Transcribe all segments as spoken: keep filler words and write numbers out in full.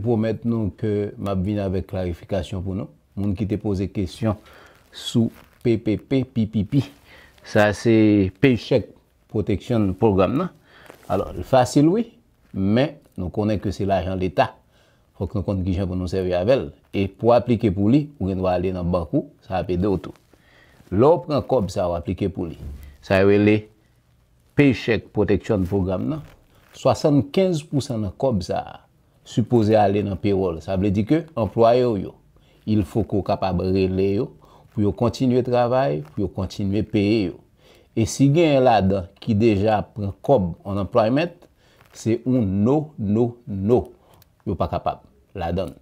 Pwomèt nou ke m ap vin avèk klarifikasyon pou nou. Moun ki te poze kesyon sou P P P, P P P, sa se Paycheck Protection Program nan. Alò, l fasil wi, men nou konnen ke se lajan leta. Fòk nou konn kijan pou nou sèvi avè l. E pou aplike pou li, ou gen dwa ale nan bank ou, sa ap ede w tou. Lè w pran kòb sa, w aplike pou li. Sa yo rele Paycheck Protection Program nan, swasannkenz pousan nan kòb sa a sipoze ale nan pewòl. Sa vle di ke anplwaye w yo, il fo ke w kapab rele yo pou yo kontinye travay, pou yo kontinye peye yo. E si genyen ladan ki deja pran kòb unemployment, se yon no, no, no. Yo pa kapab ladan l.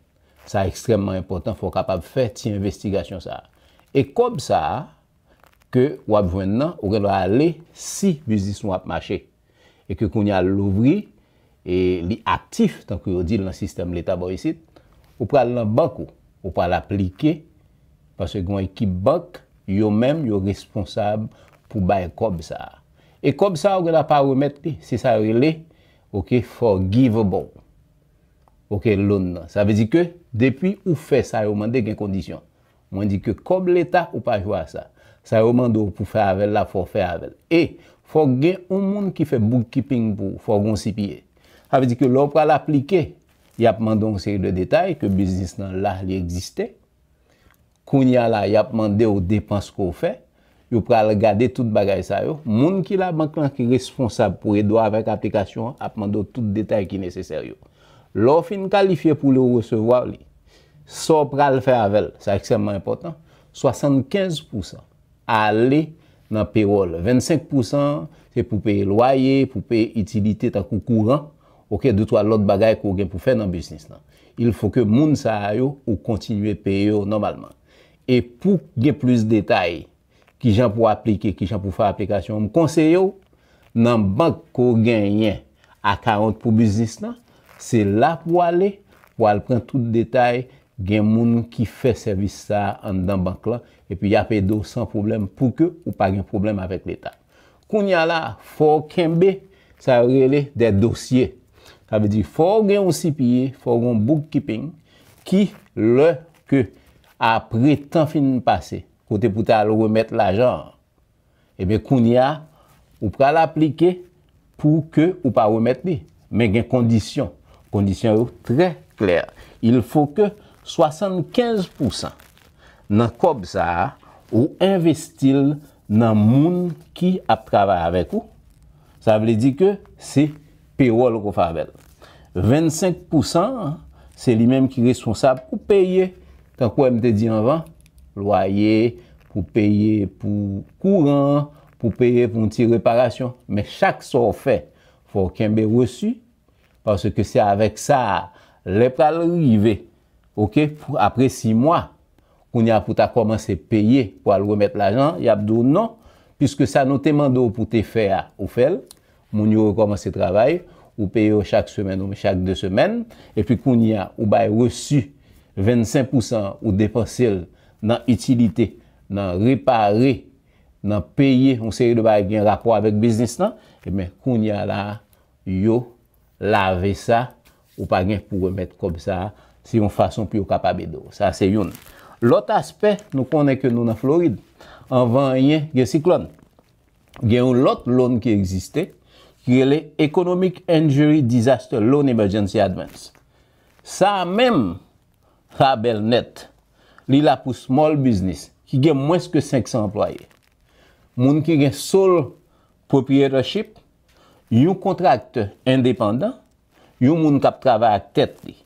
Sa ekstrèmman enpòtan, fò w kapab fè ti envestigasyon sa a. E kòb sa a, ke w ap jwenn nan, ou gen dwa ale si biznis ou ap mache. E ke kounye a l louvri, e li aktif, tankou yo di l nan sistèm leta bò isit, ou pral nan bank ou, ou pral aplike, paske gen yon ekip bank, yo menm, yo responsab pou bay kòb sa a. E kòb sa a, ou gen dwa pa remèt li, se sa yo rele, oke, forgivable. Oke, loan nan. Sa vle di ke depi ou fè sa yo mande, gen kondisyon. Mwen di ke kòb leta, ou pa jwe a sa. Sa yo mande w pou fè avè l la, fò w fè avè l. E fòk gen yon moun ki fè bookkeeping pou ou, fòk gen yon C P A. Sa vle di ke lè w pral aplike, y ap mande w yon seri de detay ke biznis lan la, li egziste. Kounye a la, y ap mande w depans ke w fè. Yo pral gade tout bagay sa yo. Moun ki labank lan ki responsab pou ede w avèk aplikasyon an ap mande w tout detay ki nesesè yo. Lè w fin kalifye pou li, ou resevwa li. Sa w pral fè avè l, sa ekstrèmman enpòtan. Swasannkenz pousan ale nan pewòl. Vennsenk pousan se pou peye lwaye, pou peye itilite tankou kouran, oke, de twa lòt bagay ke w gen pou fè nan biznis lan. Il fo ke moun sa a yo, ou kontinye peye yo nòmalman. E pou gen plis detay, kijan pou aplike, kijan pou fè aplikasyon, m konseye w, nan bank ke w genyen akawont pou biznis lan, se la pou w ale, pou w al pran tout detay, gen moun ki fè sèvis sa a anndan bank lan, epi y ap ede w san pwoblèm pou ke ou pa gen pwoblèm avèk leta. Kounye a la, fò w kenbe sa yo rele de dosye. Sa vle di, fò w gen yon C P A, fò w gen yon bookkeeping, ki lè ke apre tan fin pase, kote pou ta al remèt lajan an, ebyen, kounye a, ou pral aplike pou ke ou pa remèt li. Men gen kondisyon. Kondisyon yo trè klè. Il fo ke swasannkenz pousan nan kòb sa a, ou envesti l nan moun ki ap travay avèk ou. Sa vle di ke se pewòl ke w fè avè l. Vennsenk pousan, se li menm ki responsab pou peye, tankou m te di anvan, lwaye, pou peye pou kouran, pou peye pou yon ti reparasyon. Men chak sa w fè, fò w kenbe resi, paske se avèk sa a, lè pral rive, oke, pou, apre sis mwa, kounye a pou ta kòmanse peye, pou al remèt lajan, y ap di w non, piske sa nou te mande w pou te fè a, ou fè l, moun yo rekòmanse travay, ou peye yo chak semèn ou chak de semèn, epi kounye a, ou bay resi vennsenk pousan ou depanse l nan itilite, nan repare, nan peye yon seri de bagay ki gen rapò avèk biznis lan, ebyen, kounye a la, yo lave sa, ou pa gen pou remèt kòb sa, se yon fason pou yo kapab ede w. Sa se youn. Lòt aspè, nou konnen ke nou nan Florid. Anvan anyen, gen siklòn. Gen yon lòt loan ki egziste, ki rele Economic Injury Disaster Loan Emergency Advance. Sa a menm, sa a bèl nèt. Li la pou small business, ki gen mwens ke senk san anplwaye. Moun ki gen sole proprietorship, yon kontraktè endepandan, yon moun k ap travay ak tèt li.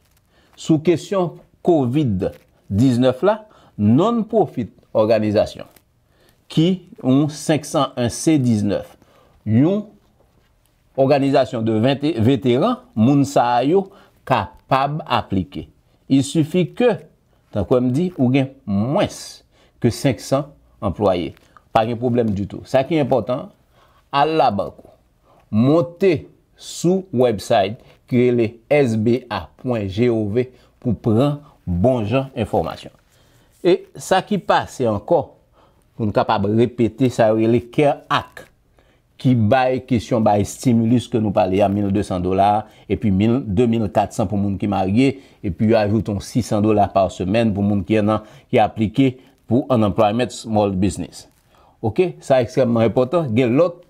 Sou kesyon kovid diznèf la, non-profit òganizasyon, ki yon senk san en C diznèf, yon òganizasyon de vente-, veteran, moun sa a yo kapab aplike. Il suffit que, tankou m di, ou gen mwens ke senk san anplwaye. Pa gen pwoblèm ditou. Sa ki enpòtan, al labank ou. Monte sou website ki rele S B A pwen gov pou pran bon jan enfòmasyon. E sa ki pase ankò, pou n kapab repete, sa yo rele CARES Act, ki bay kesyon bay stimulus ke nou pale a, mil de san dola, epi mil, de mil kat san pou moun ki marye, epi yo ajoute yon sis san dola pa semèn pou moun ki nan, ki aplike pou unemployment small business. Oke, sa ekstrèmman enpòtan. Gen lòt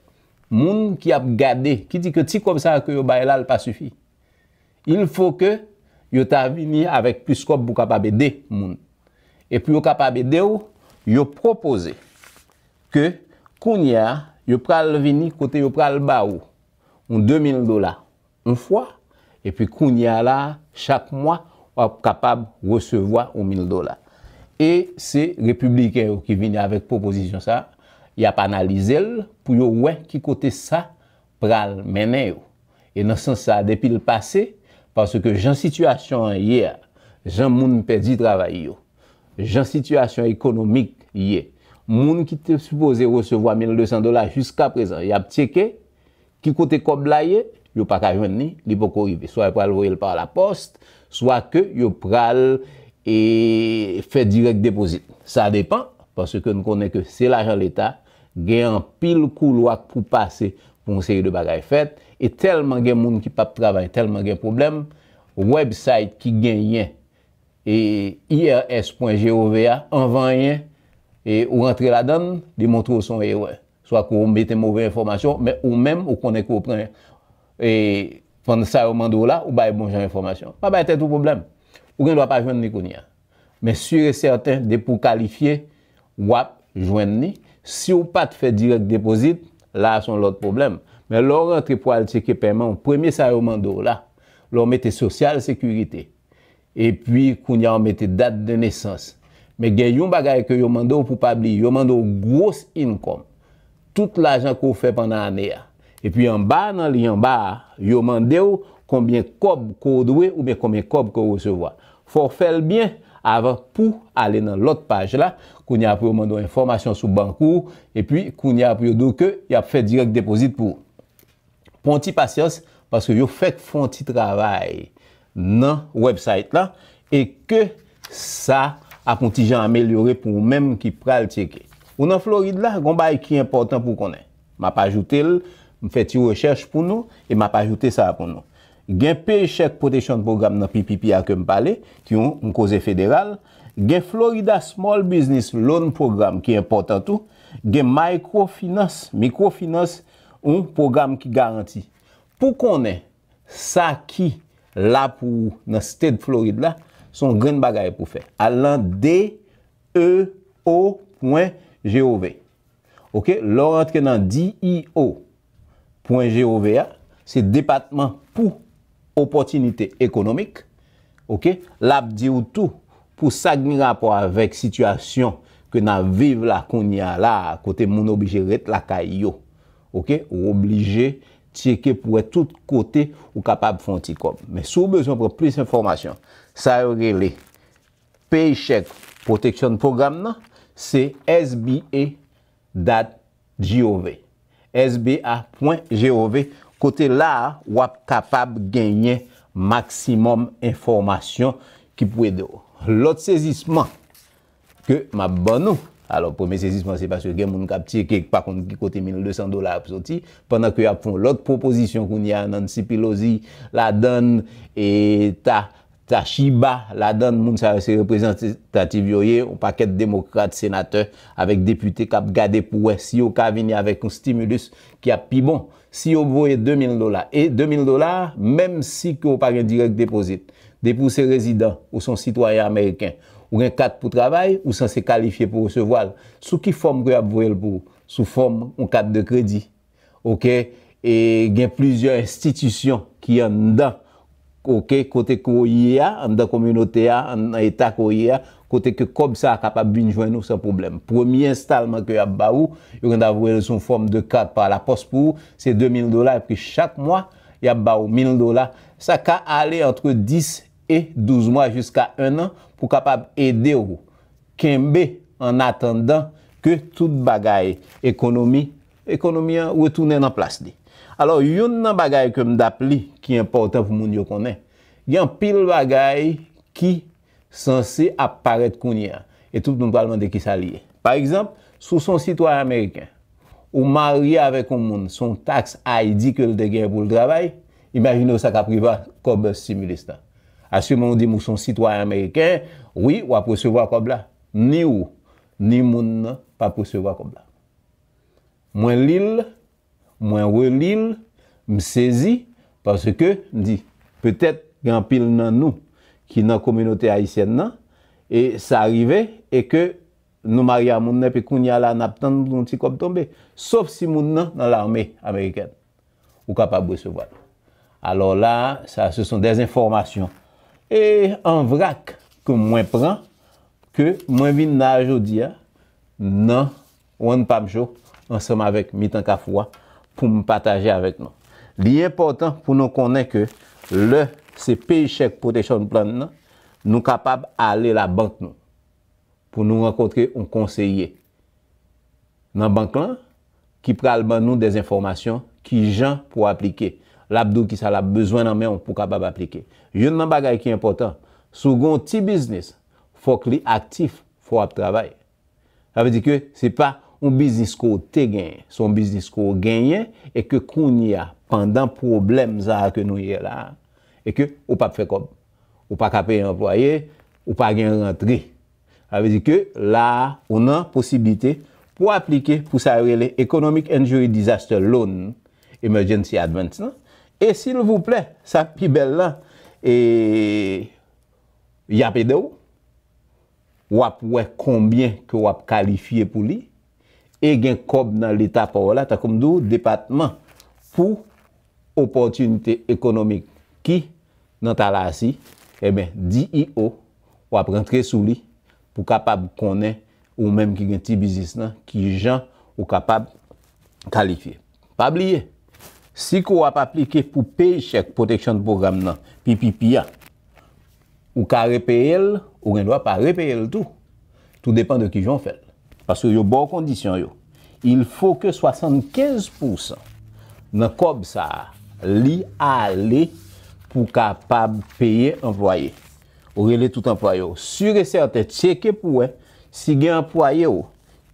moun ki ap gade, ki di ke ti kòb sa ke yo bay la, l pa sifi. Il faut que yo ta vini avèk plis kòb pou kapab ede moun. E pou yo kapab ede w, yo pwopoze ke kounye a, yo pral vini kote yo pral ba ou yon de mil dola yon fwa, epi kounye a la, chak mwa, w ap kapab resevwa yon mil dola. E se repibliken yo ki vini avèk pwopozisyon sa, y ap analize l pou yo wè ki kote sa pral mennen yo. E nan sans sa, depi l pase, paske jan sitiyasyon an ye a, jan moun pèdi travay yo, jan sitiyasyon ekonomik ye, moun ki te sipoze resevwa mil de san dola jiska prezan, y ap tcheke ki kote kòb la ye, yo pa ka jwenn li, li poko rive. Swa yo pral voye l pa lapòs, swa ke yo pral e, fè dirèk depozit. Sa depan, paske nou konnen ke se lajan leta, gen anpil koulwa pou pase pou yon seri de bagay fèt, e tèlman gen moun ki p ap travay, tèlman gen pwoblèm, website ki genyen e, I R S pwen G O V a, anvan anyen, e, ou rantre ladan l, li montre w se yon erè. Swa ke w mete move enfòmasyon, men ou menm, ou konnen ke w pran, e, pandan sa yo mande w la, ou bay bon jan enfòmasyon. Pa bay tèt ou pwoblèm. Ou gen dwa pa jwenn li kounye a. Men si e sèten, depi w kalifye, w ap jwenn li. Si w pa t fè dirèk depozit, la a se yon lòt pwoblèm. Men lè w rantre pou al tcheke pèman w, premye sa yo mande w la, lè w mete sosyal sekirite, epi kounye a w mete dat de nesans. Men gen yon bagay ke yo mande w pou pa bliye, yo mande w gros income. Tout lajan ke w fè pandan ane a. Epi anba, nan liy anba a, yo mande w konbyen kòb ke w dwe oubyen konbyen kòb ke w resevwa. Fò w fè l byen avan pou ale nan lòt paj la. Kounye a pou yo mande w enfòmasyon sou bank ou, epi kounye a pou yo di w ke y ap fè dirèk depozit pou ou. Pran yon ti pasyans, paske yo fèk fè yon ti travay nan website la, e ke sa ap yon ti jan amelyore pou ou menm ki pral tcheke. Ou nan Florid la, gen yon bagay ki enpòtan pou w konnen. M ap ajoute l, m fè ti rechèch pou nou, e m ap ajoute sa pou nou. Gen Paycheck Protection Program nan P P P a ke m pale, ki yon, yon koze federal. Gen Florida Small Business Loan Program, ki enpòtan tou. Gen microfinance, mikrofinans, yon pwogram ki garanti. Pou konnen sa ki la pou ou nan state Florid la, se yon grenn bagay pou fè. Al nan D E O pwen G O V. Oke, lè w rantre nan D E O pwen G O V a, se depatman pou opòtinite ekonomik. Oke, l ap di w tou pou sa k gen rapò avèk sitiyasyon ke n ap viv la kounye a la, kote moun oblije ret lakay yo. Oke, ou oblije tcheke pou wè tout kote ou kapab fè yon ti kòb. Men si w bezwen pran plis enfòmasyon, sa yo rele Paycheck Protection Program nan, se S B A dot gov. S B A pwen gov, kote la a w ap kapab genyen maksimòm enfòmasyon ki pou ede w. Lòt sezisman ke m ap ban nou, alò, premye sezisman, se paske gen moun k ap tcheke, k pa konn ki kote mil de san dola ap soti, pandan ke y ap fè yon lòt pwopozisyon kounye a, Nancy Pelosi ladan l, e ta, Tashiba ladan l, moun sa yo se reprezantatif yo ye, yon pakèt demokrat, senatè, avèk depite k ap gade pou wè si yo ka vini avèk yon stimulus ki ap pi bon. Si yo voye de mil dola, e de mil dola, menm si ke w pa gen dirèk depozit, depi w se rezidan, ou se yon sitwayen ameriken, ou gen kat pou travay, ou sanse kalifye pou resevwa l. Sou ki fòm ke y ap voye l pou ou? Sou fòm yon kat de kredi. Oke? E gen plizyè enstitisyon ki anndan, oke, kote ke w ye a, anndan kominote a, anndan eta ke w ye a, kote ke kòb sa a kapab vin jwenn ou san pwoblèm. Premye enstalman ke y ap ba ou, yo gen ta voye l sou fòm de kat pa lapòs pou ou, se de mil dola, epi chak mwa, y ap ba ou mil dola. Sa ka ale antre dis e douz mwa jiska en an pou kapab ede w kenbe an atandan ke tout bagay ekonomi, ekonomi an retounen nan plas li. Alò, youn nan bagay ke m t ap li ki enpòtan pou moun yo konnen, gen anpil bagay ki sanse ap parèt kounye a, e tout moun pral mande kisa li ye. Pa egzanp, si w se yon sitwayen ameriken, ou marye avèk yon moun, se yon tax I D ke l te genyen pou l travay, imajine w sa k ap rive a kòb stimulus lan. Aswè w di m ou se yon sitwayen ameriken, wi, w ap resevwa kòb la. Ni ou, ni moun nan p ap resevwa kòb la. Mwen li l, mwen reli l, m sezi, paske m di, petèt gen anpil nan nou ki nan kominote ayisyèn nan, e sa rive, e ke nou marye a moun nan, epi kounye a la, n ap tann yon ti kòb tonbe. Sof si moun nan nan lame amerikèn. Ou kapab resevwa l. Alò la, sa, ce sont des informations. E an vrak ke mwen pran, ke mwen vin la jodi a, nan One Palm Show, ansanm avèk Mitan Kafou a, pou m pataje avèk nou. Li enpòtan pou nou konnen ke lè se Paycheck Protection Plan nan, nou kapab ale labank nou pou nou rankontre yon konseye nan bank lan ki pral ban nou dèzenfòmasyon kijan pou aplike. L ap di w kisa l ap bezwen nan men w pou w kapab aplike. Youn nan bagay ki enpòtan, si w gen yon ti biznis, fòk li aktif, fò w ap travay. Sa vle di ke se pa yon biznis ke w te genyen, se yon biznis ke w genyen e ke kounye a, pandan pwoblèm sa a ke nou ye la, e ke ou p ap fè kòb. Ou pa ka peye anplwaye, ou pa gen rantre. Sa vle di ke la a, ou nan posiblite pou aplike pou sa yo rele Economic Injury Disaster Loan, Emergency Advance lan. E silvouplè, sa k pi bèl lan, e y ap ede w. W ap wè konbyen ke w ap kalifye pou li. E gen kòb nan leta pa w la, tankou m di w, depatman pou opòtinite ekonomik ki nan Tallahassee, ebyen, D E O, w ap rantre sou li pou kapab konnen ou menm ki gen ti biznis lan, kijan ou kapab kalifye. Pa bliye, si ke w ap aplike pou Paycheck Protection Program nan, P P P a, ou ka repeye l, ou gen dwa pa repeye l tou. Tou depann de kijan w fè l. Paske yo ba w kondisyon yo. Il faut que soixante-quinze pour cent nan kòb sa a, li ale pou kapab peye anplwaye. Ou rele tout anplwaye w. Sûr et certain, tcheke pou wè si gen anplwaye w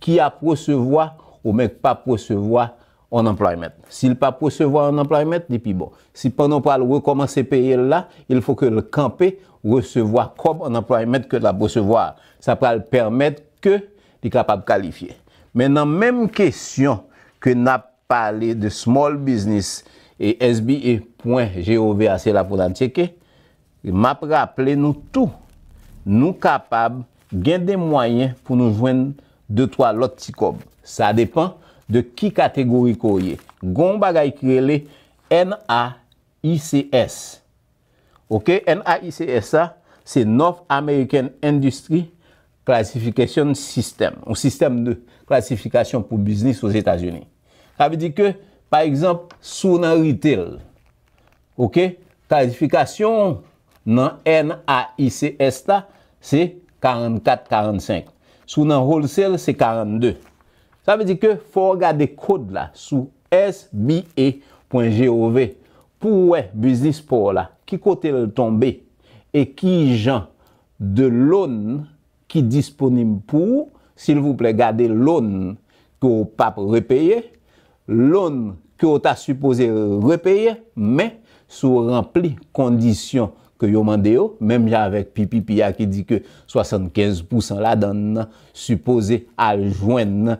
ki ap resevwa oubyen k p ap resevwa unemployment. Si l p ap resevwa unemployment, li pi bon. Si pandan w pral rekòmanse peye l la, il faut que l kanpe resevwa kòb unemployment ke l ap resevwa a. Sa pral pèmèt ke li kapab kalifye. Men nan menm kesyon ke n ap pale de small business e S B A pwen gov a se la pou n al tcheke, m ap raple nou tou, nou kapab gen de mwayen pou nou jwenn de twa lòt ti kòb. Sa depann de ki kategori ke w ye. Gen yon bagay ki rele N A I C S. Oke, N A I C S sa, se North American Industry Classification System, yon sistèm de klasifikasyon pou biznis Ozetazini. Sa vle di ke, pa egzanp, si w nan retail, oke, kalifikasyon w nan N A I C S la, se karannkat, karannsenk. Si w nan wholesale, se karannde. Sa vle di ke fò w gade kòd la sou S B A pwen gov pou w wè biznis pa w la, ki kote l tonbe e ki jan de loan ki disponib pou ou. Silvouplè, gade loan ke w p ap repeye, loan ke w ta sipoze repeye, men si w ranpli kondisyon ke yo mande yo, menm jan avèk P P P a ki di ke swasannkenz pousan ladan l sipoze al jwenn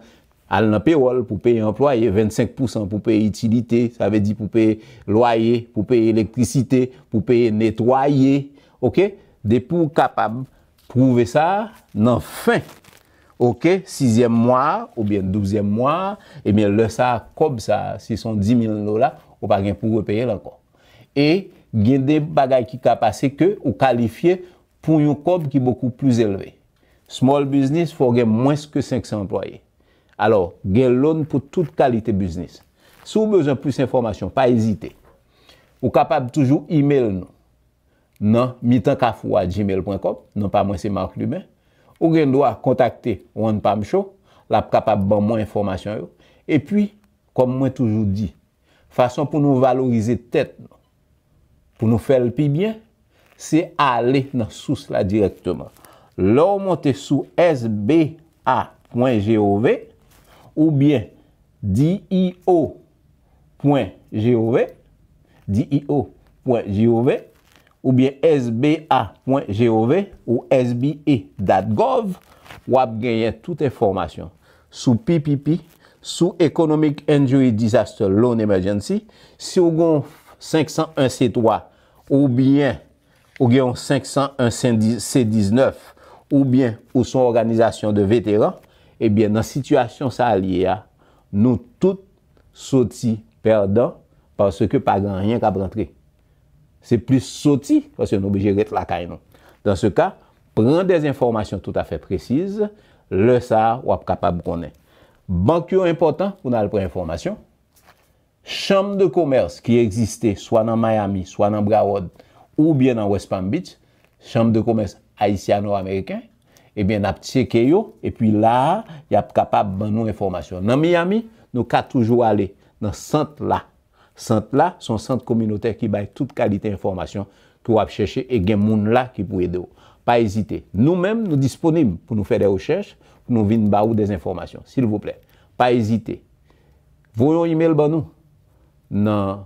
al nan pewòl pou peye anplwaye, vennsenk pousan pou peye itilite, sa vle di pou peye lwaye, pou peye elektrisite, pou peye netwaye, oke? Depi w kapab pwouve sa nan fen, oke, sizyèm mwa a oubyen douzyèm mwa a, ebyen, lè sa a, kòb sa a, si se yon dis mil dola, ou pa gen pou repeye l ankò. E gen de bagay ki ka pase ke ou kalifye pou yon kòb ki bokou pli elve. Small business, fò w gen mwens ke senk san anplwaye. Alò, gen loan pou tout kalite biznis. Si w bezwen plis enfòmasyon, pa ezite. Ou kapab toujou email nou nan mitankafou at gmail pwen kòm, non pa mwen se Marc Lubin. Ou gen dwa kontakte One Palm Show, l ap kapab ban mwen enfòmasyon yo. Epi, kòm mwen toujou di, fason pou nou valorize tèt nou, pou nou fè l pi byen, se ale nan sous la dirèkteman. Lè w monte sou S B A pwen gov oubyen D E O pwen G O V, D E O pwen G O V, oubyen S B A pwen G O V ou S B A dot gov, w ap genyen tout enfòmasyon sou P P P, sou Economic Injury Disaster Loan Emergency. Si w gen senk san en C twa oubyen ou gen yon senk san en C diznèf, oubyen ou se yon òganizasyon de veteran, ebyen, nan sitiyasyon sa a l ye a, nou tout soti pèdan paske pa gen anyen k ap rantre. Se plis soti paske nou oblije ret lakay nou. Dans ce cas, pran des informations tout à fait précises, lè sa a, w ap kapab konnen. Bank yo enpòtan pou n al pran enfòmasyon. Chanm de komès ki egziste swa nan Miami, swa nan Broward, oubyen nan West Palm Beach, chanm de komès ayisyano-ameriken, ebyen, n ap tcheke yo, epi la a, y ap kapab ban nou enfòmasyon. Nan Miami, nou ka toujou ale nan sant la. Sant la, se yon sant kominotè ki bay tout kalite enfòmasyon ke w ap chèche e gen moun la ki pou ede w. Pa ezite. Nou menm, nou disponib pou nou fè de rechèch, pou nou vin ba ou de enfòmasyon. Silvouplè, pa ezite. Voye yon imèl ban nou nan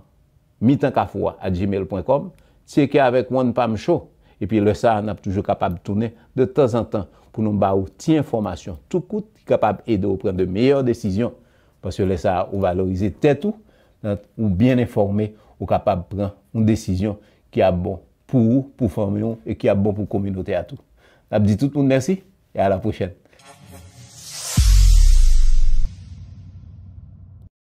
mitan kafou a at gmail pwen kòm, tcheke avèk One Palm Show, epi lè sa a, n ap toujou kapab tounen de tanzantan pou nou ba ou ti enfòmasyon tou kout ki kapab ede w pran de meyè desizyon, paske lè sa a, ou valorize tèt ou, ou byen enfòme, ou kapab pran yon desizyon ki ap bon pou ou, pou fanmi w, e ki ap bon pou kominote a tou. N ap di tout moun mèsi, e a la pwochèn.